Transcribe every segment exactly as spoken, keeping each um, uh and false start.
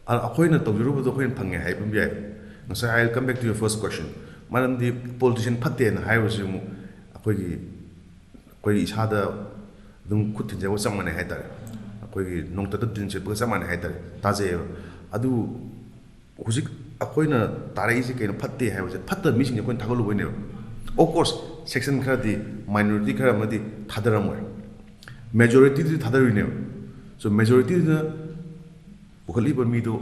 ꯑ, ꯑꯩꯈꯣꯏꯅ ꯇꯧꯖꯔꯨꯕꯗꯣ ꯑꯩꯈꯣꯏꯅ ꯐꯪꯉꯦ ꯍꯥꯏꯕ ꯑꯃ ꯌꯥꯏ꯫ ꯉꯁꯥꯏ, I will come back to your first question. ꯃꯔꯝꯗꯤ politician ꯐꯠꯇꯦꯅ ꯍꯥꯏꯕꯁꯤ ꯑꯃꯨꯛ ꯑꯩꯈꯣꯏꯒꯤ, ꯑꯩꯈꯣꯏꯒꯤ ꯏꯁꯥꯗ ꯑꯗꯨꯝ ꯈꯨꯠ ꯊꯤꯟꯖꯕꯒ ꯆꯞ ꯃꯥꯟꯅꯩ ꯍꯥꯏꯇꯥꯔꯦ꯫ ꯑꯩꯈꯣꯏꯒꯤ ꯅꯣꯡꯇꯠꯇ ꯇꯤꯟ ꯁꯤꯠꯄꯒ ꯆꯞ ꯃꯥꯟꯅꯩ ꯍꯥꯏꯇꯥꯔꯦ, ꯇꯥꯖꯩꯌꯦꯕ꯫ ꯑꯗꯨ ꯍꯧꯖꯤꯛ ꯑꯩꯈꯣꯏꯅ ꯇꯥꯔꯛꯏꯁꯦ ꯀꯩꯅꯣ? ꯐꯠꯇꯦ ꯍꯥꯏꯕꯁꯦ, ꯐꯠꯇꯕ ꯃꯤꯁꯤꯡꯁꯦ ꯑꯩꯈꯣꯏꯅ ꯊꯥꯒꯠꯂꯨꯕꯩꯅꯦꯕ꯫ Of course, section ꯈꯔꯗꯤ, minority ꯈꯔ ꯑꯃꯗꯤ ꯊꯥꯗꯔꯝꯃꯣꯏ, majorityꯗꯨꯗꯤ ꯊꯥꯗꯔꯨꯏꯅꯦꯕ꯫ So, majorityꯗꯨꯅ ꯄꯨꯈꯠꯂꯤꯕ ꯃꯤꯗꯣ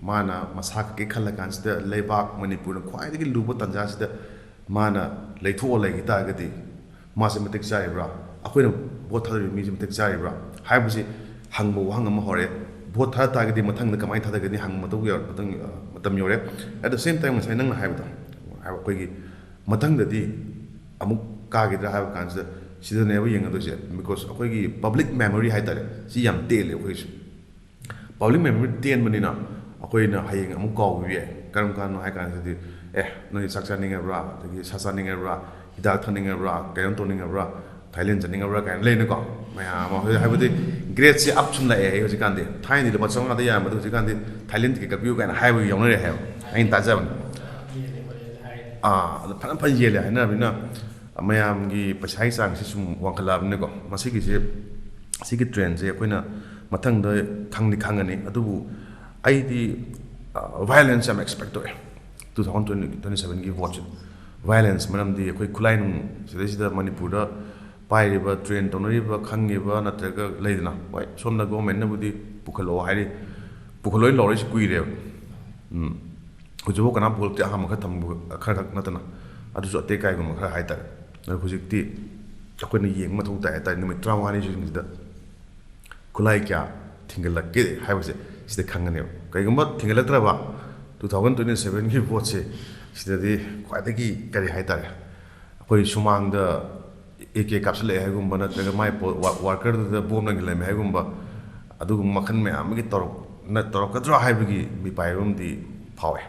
ꯃꯥꯅ ꯃꯁꯥ ꯈꯛꯀꯤ ꯈꯜꯂ ꯀꯥꯟꯁꯤꯗ, ꯂꯩꯕꯥꯛ ꯃꯅꯤꯄꯨꯔꯅ ꯈ꯭ꯋꯥꯏꯗꯒꯤ ꯂꯨꯕ ꯇꯥꯟꯖꯥꯁꯤꯗ ꯃꯥꯅ ꯂꯩꯊꯣꯛꯑ ꯂꯩꯈꯤ ꯇꯥꯔꯒꯗꯤ, ꯃꯥꯁꯦ ꯃꯇꯤꯛ ꯆꯥꯔꯤꯕ꯭ꯔꯥ? ꯑꯩꯈꯣꯏꯅ ꯚꯣꯠ ꯊꯥꯗꯔꯤꯕ ꯃꯤꯁꯦ ꯃꯇꯤꯛ ꯆꯥꯔꯤꯕ꯭ꯔꯥ ꯍꯥꯏꯕꯁꯤ ꯍꯪꯕ ꯋꯥꯍꯪ ꯑꯃ ꯍꯧꯔꯦ꯫ ꯚꯣꯠ ꯊꯥꯗ ꯇꯥꯔꯒꯗꯤ ꯃꯊꯪꯗ ꯀꯃꯥꯏꯅ ꯊꯥꯗꯒꯅꯤ ꯍꯪꯕ ꯃꯇꯧ ꯌꯥꯎ-, ꯃꯇꯝ, ꯃꯇꯝ ꯌꯧꯔꯦ꯫ At the same time, ꯉꯁꯥꯏ ꯅꯪꯅ ꯍꯥꯏꯕꯗꯣ, ꯑꯩꯈꯣꯏꯒꯤ ꯃꯊꯪꯗꯗꯤ ꯑꯃꯨꯛ ꯀꯥꯈꯤꯗ꯭ꯔꯥ ꯍꯥꯏꯕ ꯀꯥꯟꯁꯤꯗ, ꯁꯤꯗꯅꯦꯕ ꯌꯦꯡꯒꯗꯣꯏꯁꯦ꯫ Because ꯑꯩꯈꯣꯏꯒꯤ public memory ꯍꯥꯏꯇꯥꯔꯦ, ꯁꯤ ꯌꯥꯝ ꯇꯦꯜꯂꯦ ꯑꯩꯈꯣꯏꯁꯨ꯫ Public memory ꯇꯦꯟꯕꯅꯤꯅ ꯑꯩꯈꯣꯏꯅ ꯍꯌꯦꯡ ꯑꯃꯨꯛ ꯀꯥꯎꯈꯤꯕ ꯌꯥꯏ꯫ ꯀꯔꯝ ꯀꯥꯟꯗꯅꯣ ꯍꯥꯏ ꯀꯥꯟꯗꯗꯤ, "ꯑꯦ, ꯅꯣꯏ ꯆꯥꯛ ꯆꯥꯅꯤꯡꯉꯕ꯭ꯔꯥ, ꯑꯗꯒꯤ ꯁꯥ ꯆꯥꯅꯤꯡꯉꯕ꯭ꯔꯥ, ꯍꯤꯗꯥꯛ ꯊꯛꯅꯤꯡꯉꯕ꯭ꯔꯥ, ꯀꯩꯅꯣꯝ ꯇꯧꯅꯤꯡꯉꯕ꯭ꯔꯥ, ꯊꯥꯏꯂꯦꯟ ꯆꯠꯅꯤꯡꯉꯕ꯭ꯔꯥ?" ꯀꯥꯏꯅ ꯂꯩꯅꯀꯣ, ꯃꯌꯥꯝ ꯑꯃ꯫ ꯍꯧꯖꯤꯛ ꯍꯥꯏꯕꯗꯤ gradeꯁꯦ up ꯁꯨꯝ ꯂꯥꯛꯑꯦ꯫ ꯑꯩ ꯍꯧꯖꯤꯛꯀꯥꯟꯗꯤ, ꯊꯥꯏꯅꯗꯤ ꯂꯨꯄꯥ ꯆꯥꯝꯃꯉꯥꯗ ꯌꯥꯔꯝꯕꯗꯣ, ꯍꯧꯖꯤꯛꯀꯥꯟꯗꯤ ꯊꯥꯏꯂꯦꯟ ꯇꯤꯀꯦꯠ ꯀꯛꯄꯤꯌꯨ ꯀꯥꯏꯅ ꯍꯥꯏꯕ ꯌꯥꯎꯅꯔꯦ ꯍꯥꯏꯕ, ꯑꯩꯅ ꯇꯥꯖꯕꯅꯤ꯫ ꯑꯥ, ꯑꯗꯨ ꯐꯖꯅ ꯐꯖꯅ ꯌꯦꯜꯂꯦ ꯍꯥꯏꯅꯔꯕꯅꯤꯅ, ꯃꯌꯥꯝꯒꯤ ꯄꯩꯁꯥꯒꯤ ꯆꯥꯡꯁꯤ ꯁꯨꯝ ꯋꯥꯡꯈꯠꯂꯛꯑꯕꯅꯤꯀꯣ꯫ ꯃꯁꯤꯒꯤꯁꯦ, ꯁꯤꯒꯤ trendꯁꯦ ꯑꯩꯈꯣꯏꯅ ꯃꯊꯪꯗ ꯈꯪꯗꯤ ꯈꯪꯒꯅꯤ꯫ ꯑꯗꯨꯕꯨ ꯑꯩꯗꯤ, ꯑ, violence ꯌꯥꯝ expect ꯇꯧꯋꯦ two thousand twenty, twenty sevenꯒꯤ voteꯁꯤꯗ꯫ Violence, ꯃꯔꯝꯗꯤ ꯑꯩꯈꯣꯏ ꯈꯨꯠꯂꯥꯏ ꯅꯨꯡ ꯁꯤꯗꯩꯁꯤꯗ ꯃꯅꯤꯄꯨꯔꯗ ꯄꯥꯏꯔꯤꯕ, train ꯇꯧꯅꯔꯤꯕ, ꯈꯪꯉꯤꯕ, ꯅꯠꯇ꯭ꯔꯒ ꯂꯩꯗꯅ, ꯍꯣꯏ, ꯁꯣꯝꯗ governmentꯅꯕꯨꯗꯤ ꯄꯨꯈꯠꯂꯛꯑꯣ ꯍꯥꯏꯔꯤ, ꯄꯨꯈꯠꯂꯣꯏ ꯂꯥꯎꯔꯛꯏꯁꯤ ꯀꯨꯏꯔꯦꯕ꯫ ꯎꯝ꯫ ꯍꯧꯖꯤꯛꯐꯥꯎ ꯀꯅꯥꯝ ꯄꯨꯈꯠꯂꯛꯇꯦ, ꯑꯍꯥꯟꯕ ꯈꯔ ꯊꯝꯕ ꯈꯔ ꯈꯛ ꯅꯠꯇꯅ꯫ ꯑꯗꯨꯁꯨ ꯑꯇꯦꯛ ꯀꯥꯏꯒꯨꯝꯕ ꯈꯔ ꯍꯥꯏꯇꯥꯔꯦ꯫ ꯑꯗꯣ ꯍꯧꯖꯤꯛꯇꯤ ꯑꯩꯈꯣꯏꯅ ꯌꯦꯡꯕ ꯃꯊꯧ ꯇꯥꯏ ꯍꯥꯏꯇꯥꯔꯦ, ꯅꯨꯃꯤꯠ ꯇꯔꯥꯃꯉꯥꯅꯤꯁꯤꯡꯁꯤꯗ ꯈꯨꯠꯂꯥꯏ ꯀꯌꯥ ꯊꯤꯡꯒꯠꯂꯛꯀꯦ ꯍꯥꯏꯕꯁꯦ ꯁꯤꯗ ꯈꯪꯒꯅꯦꯕ꯫ ꯀꯩꯒꯨꯝꯕ ꯊꯤꯡꯒꯠꯂꯛꯇ꯭ꯔꯕ two thousand twenty sevenꯒꯤ voteꯁꯦ, ꯁꯤꯗꯗꯤ ꯈ꯭ꯋꯥꯏꯗꯒꯤ ꯀꯔꯤ ꯍꯥꯏꯇꯥꯔꯦ, ꯑꯩꯈꯣꯏ ꯁꯨꯃꯥꯡꯗ AK ꯀꯥꯞꯁꯤꯜꯂꯛꯑꯦ ꯍꯥꯏꯒꯨꯝꯕ, ꯅꯠꯇ꯭ꯔꯒ ꯃꯥꯏ ꯄꯣ-, ꯋꯥ-, workerꯗꯨꯗ bomb ꯂꯪꯁꯤꯜꯂꯝꯃꯦ ꯍꯥꯏꯒꯨꯝꯕ, ꯑꯗꯨꯒꯨꯝꯕ ꯃꯈꯜ ꯃꯌꯥꯝ ꯑꯃꯒꯤ ꯇꯧꯔꯛ-, ꯅ-, ꯇꯧꯔꯛꯀꯗ꯭ꯔꯥ ꯍꯥꯏꯕꯒꯤ ꯃꯤꯄꯥꯏꯕ ꯑꯃꯗꯤ ꯐꯥꯎꯋꯦ꯫